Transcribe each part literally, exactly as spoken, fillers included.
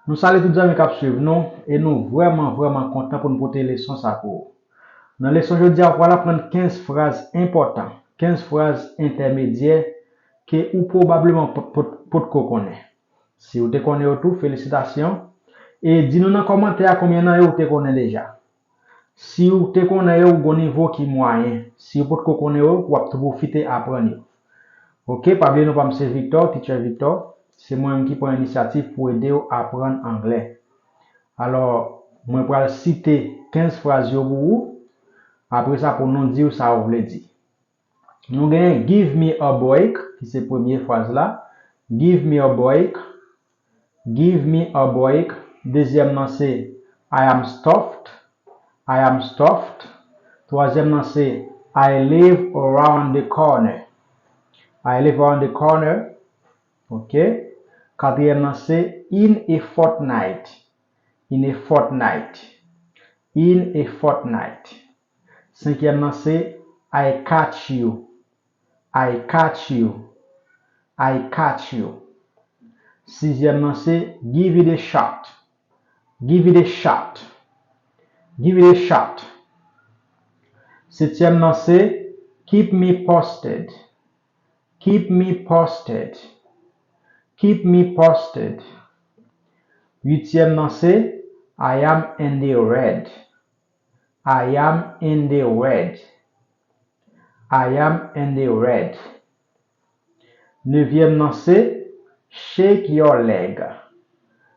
Nou salye tout zanmi k ap swiv nou e nou vrèman, vrèman kontan pou n pote leson sa pou ou. Nan leson jodi a, ou pral aprann kenz fraz enpòtan, kenz fraz entèmedyè ke ou pwobableman pot, pot, potko konnen. Si ou te konnen yo tou, felisitasyon. E di nou nan kòmantè a konbyen nan yo ou te konnen deja. Si ou te konnen yo, ou gon nivo ki mwayen. Si ou potko konnen yo, w ap tou pwofite aprann yo. Oke, pa bliye non pa m se Victor, Teacher Victor. Se mwen menm ki pran inisyativ pou ede w aprann anglè. Alò, mwen pral site kenz fraz yo pou ou. Apre sa, pou nou di w sa ou vle di. Nou genyen give me a break, ki se premye fraz la. Give me a break. Give me a break. Dezyèm nan se I am stuffed. I am stuffed. Twazyèm nan se I live around the corner. I live around the corner. Ok. Katriyèm nan se in a fortnight. In a fortnight. In a fortnight. Senkyèm nan se I catch you. I catch you. I catch you. Sizyèm nan se give it a shot. Give it a shot. Give it a shot. Setyèm nan se keep me posted. Keep me posted. Keep me posted. Uityèm nan se I am in the red. I am in the red. I am in the red. Nevyèm nan se shake your leg.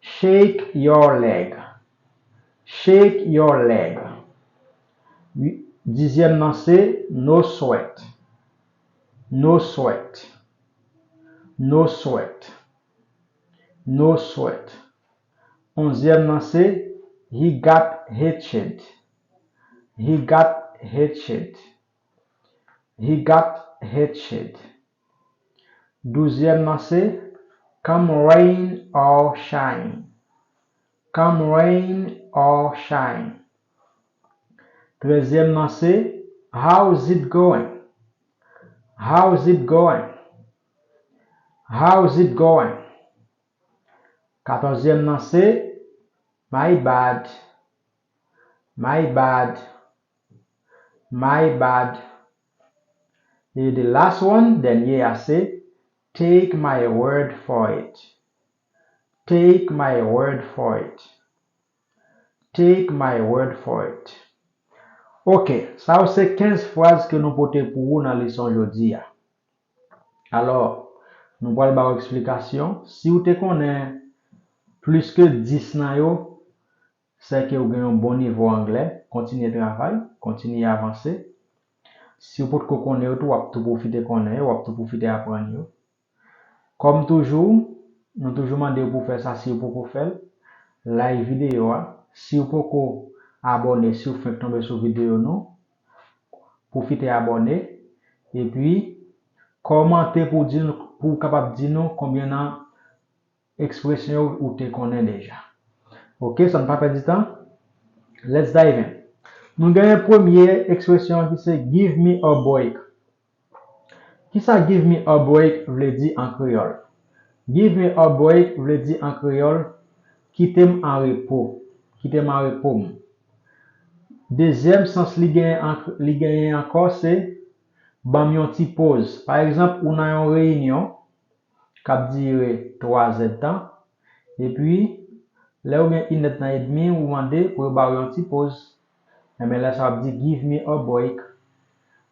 Shake your leg. Shake your leg. Dizyèm nan se no sweat. No sweat. No sweat. No sweat. Onzyèm nan se he got hitched. He got hitched. He got hitched. Douzyèm nan se come rain or shine. Come rain or shine. Trèzyèm nan se how's it going? How's it going? How's it going? Katòzyèm nan se my bad. My bad. My bad. E the last one, dènye a se take my word for it. Take my word for it. Take my word for it. Ok, sa yo se kenz fraz ke nou pote pou ou nan leson jodi a. Alò, nou pral ba w eksplikasyon. Si w te konnen plis ke dis nan yo, se ke w gen yon bon nivo anglè, kontinye travay, kontinye avanse. Si w potko konnen yo tou, w ap tou pwofite konnen yo, w ap tou pwofite aprann yo. Kòm toujou, nou toujou mande w pou w fè sa si w poko fè l. Like videyo a. Si w poko abòne, si w fenk tonbe sou videyo nou, pwofite abòne. Epi, kòmante pou di nou, pou w kapab di nou konbyen nan ekspresyon yo ou te konnen deja. Ok, san pa pèdi tan, let's dive in. Nou genyen premye ekspresyon an ki se give me a break. Kisa give me a break vle di an kreyòl? Give me a break vle di an kreyòl, kite m an repo. Kite m an repo m. Dezyèm sans li genyen an, li genyen ankò se ban m yon ti poz. Pa egzanp, ou nan yon reyinyon k ap dire twa zèdtan, epi lè ou gen inèdtan edmi, ou mande pou yo ba w yon ti poz. Enben, lè sa w ap di give me a break.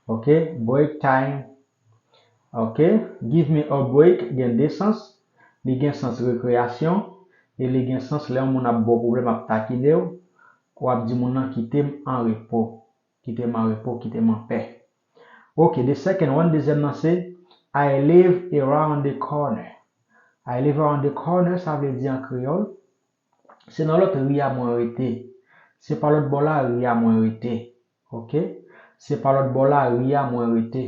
Ok, break time. Ok, give me a break gen de sans. Li gen sans rekreyasyon e li gen sans lè yon moun ap ba w pwoblèm, ap takine w, w ap di moun nan kite m an repo. Kite m an repo, kite m an pè. Ok, the second one, dezyèm nan se I live around the corner. I live around the corner, sa vle di an kreyòl, se nan lòt ri a mwen rete. Se pa lòt bò lari a mwen rete. Ok? Se pa lòt bò lari a mwen rete.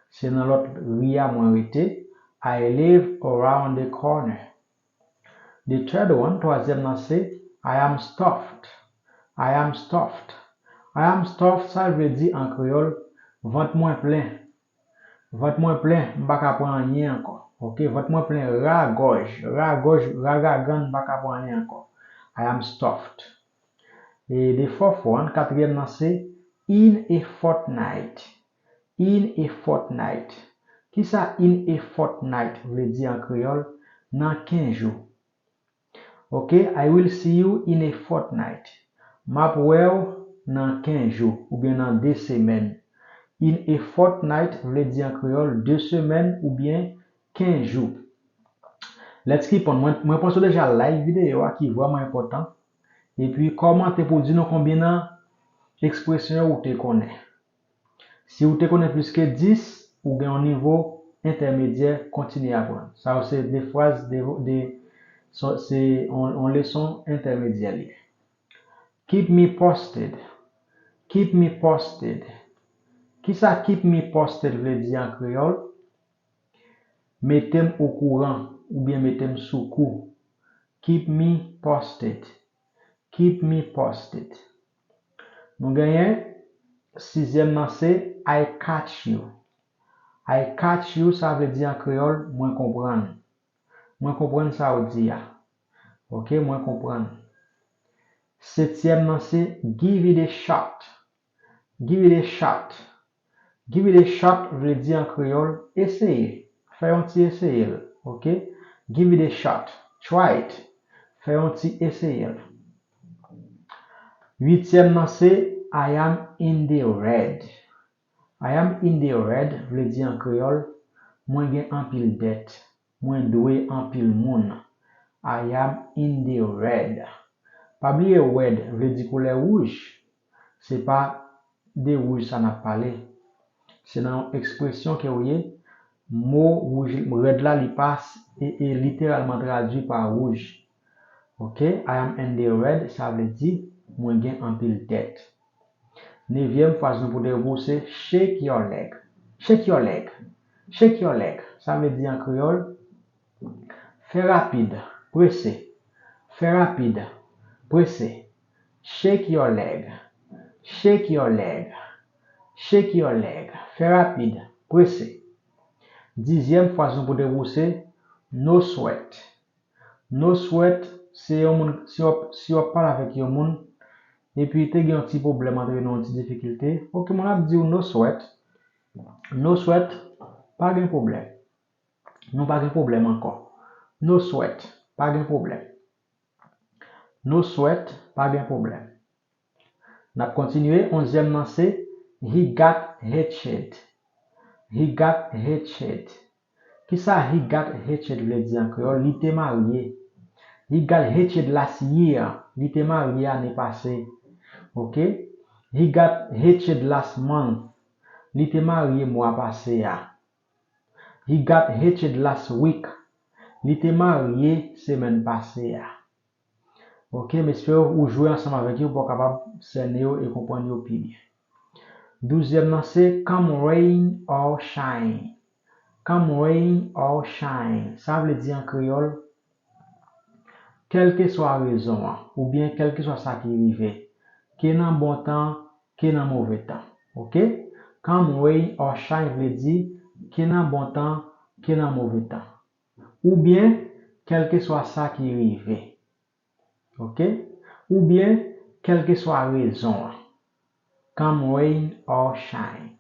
Se nan lòt ri a mwen rete. I live around the corner. The third one, twazyèm nan se I am stuffed. I am stuffed. I am stuffed, sa vle di an kreyòl, vant mwen plen. Vant mwen plen, m pa ka pran anyen ankò. Ok, vant mwen plen ra gòj, ra gòj, ra gagann, m pa ka pran anyen ankò. I am stuffed. E the fourth one, katriyèm nan se in a fortnight. In a fortnight. Kisa in a fortnight vle di an kreyòl? Nan kenz jou. Ok, I will see you in a fortnight. M ap wè w nan kenz jou oubyen nan de semèn. In a fortnight vle di an kreyòl de semèn oubyen kenz jou. Let's keep on. Mwen, mwen panse w deja like videyo a ki vrèman enpòtan. Epi kòmante pou di nou konbyen nan ekspresyon yo ou te konnen. Si ou te konnen plis ke dis, ou gen yon nivo entèmedyè, kontinye aprann. Sa yo se de fraz, de, de, se, se yon, yon leson entèmedyè li ye. Keep me posted. Keep me posted. Kisa keep me posted vle di an kreyòl? Mete m okouran oubyen mete m sou kou. Keep me posted. Keep me posted. Nou genyen sizyèm nan se I catch you. I catch you, sa vle di an kreyòl, mwen konprann. Mwen konprann sa w di a. Ok, mwen konprann. Setyèm nan se give it a shot. Give it a shot. Give it a shot vle di an kreyòl, eseye. Fè yon ti eseye l, ok? Give it a shot. Try it. Fè yon ti eseye l. Uityèm nan se I am in the red. I am in the red vle di an kreyòl, mwen gen anpil dèt. Mwen dwe anpil moun. I am in the red. Pa bliye red vle di koulè wouj. Se pa de wouj sa n ap pale. Se nan yon ekspresyon ke w ye. Mo wouj, red la, li pa s-, e, e literalman tradui pa wouj. Ok, I am in the red, sa vle di mwen gen anpil dèt. Nevyèm fraz nou pote pou se shake your leg. Shake your leg. Shake your leg. Sa vle di an kreyòl, fè rapid, prese. Fè rapid, prese. Shake your leg. Shake your leg. Shake your leg. Fè rapid, prese. Dizyèm fraz nou pote pou se no sweat. No sweat, se yon moun, si w ap, si w ap pale avèk yon moun, epi te gen yon ti pwoblèm antre nou, yon ti difikilte, ok, moun ap di w no sweat. No sweat, pa gen pwoblèm. Nou pa gen pwoblèm ankò. No sweat, pa gen pwoblèm. No sweat, pa gen pwoblèm. N ap kontinye, onzyèm nan se he got hitched. He got hitched. Kisa he got hitched vle di an kreyòl? Li te marye. He got hitched last year. Li te marye ane pase. Ok? He got hitched last month. Li te marye mwa pase a. He got hitched last week. Li te marye semèn pase a. Ok, m espere ou jwe ansanm avèk yo pou w kapab sène yo e konprann yo pi byen. Douzyèm nan se come rain or shine. Come rain or shine. Sa vle di an kreyòl, kèlkeswa rezon an, oubyen kèlkeswa sa ki rive, ke nan bon tan, ke nan move tan. Ok? Come rain or shine vle di ke nan bon tan, ke nan move tan. Oubyen, kèlkeswa sa ki rive. Ok? Oubyen, kèlkeswa rezon an. Come rain or shine.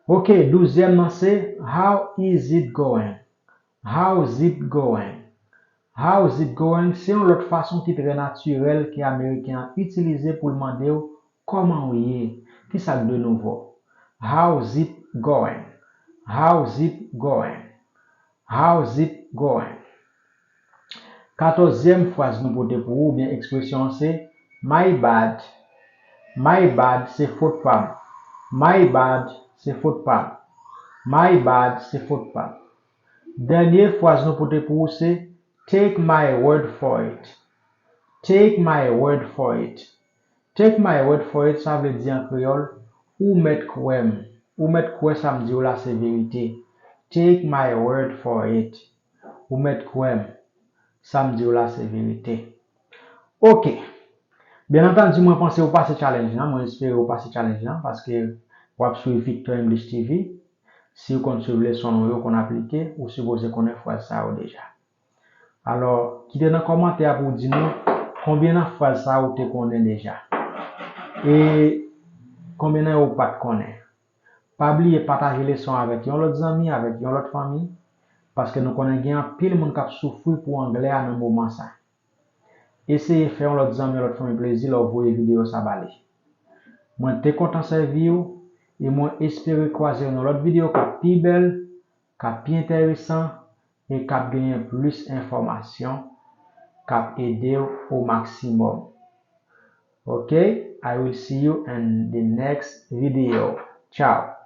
Ok, douzyèm nan se, how is it going? How's it going? How's it going? Se yon lòt fason ki trè natirèl ke Ameriken an itilize pou l mande w kòman w ye, kisa k de nouvo. How's it going? How's it going? How's it going? Katòzyèm fraz nou pote pou ou, oubyen ekspresyon an se, my bad. My bad se fot pa m. My bad se fot pa m. My bad se fot pa m. Dènye fraz nou pote pou ou se, take my word for it. Take my word for it. Take my word for it, sa vle di an kreyòl, ou mèt kwè m. Ou mèt kwè sa m di w la se verite. Take my word for it. Ou mèt kwè m. Sa m di w la se verite. Ok. Byen antandi, mwen panse ou pase challenge lan. Mwen espere ou pase challenge lan paske w ap swiv Victor English T V. Si w konn swiv leson nou yo, w konn aplike, ou sipoze konnen fraz sa yo deja. Alò, kite nan kòmantè a pou w di nou konbyen nan fraz sa yo ou te konnen deja. E konbyen nan yo ou pa t konnen. Pa bliye pataje leson avèk yon lòt zanmi, avèk yon lòt fanmi, paske nou konnen gen anpil moun k ap soufri pou anglè a nan moman sa. Eseye fè yon lòt zanmi, yon lòt fanmi plezi lè w voye videyo sa ba li. Mwen te kontan sèvi w, e mwen espere kwaze w nan lòt videyo k ap pi bèl, k ap pi enteresan, e k ap genyen plis enfòmasyon k ap ede w o maksimòm. Ok, I will see you in the next video. Ciao.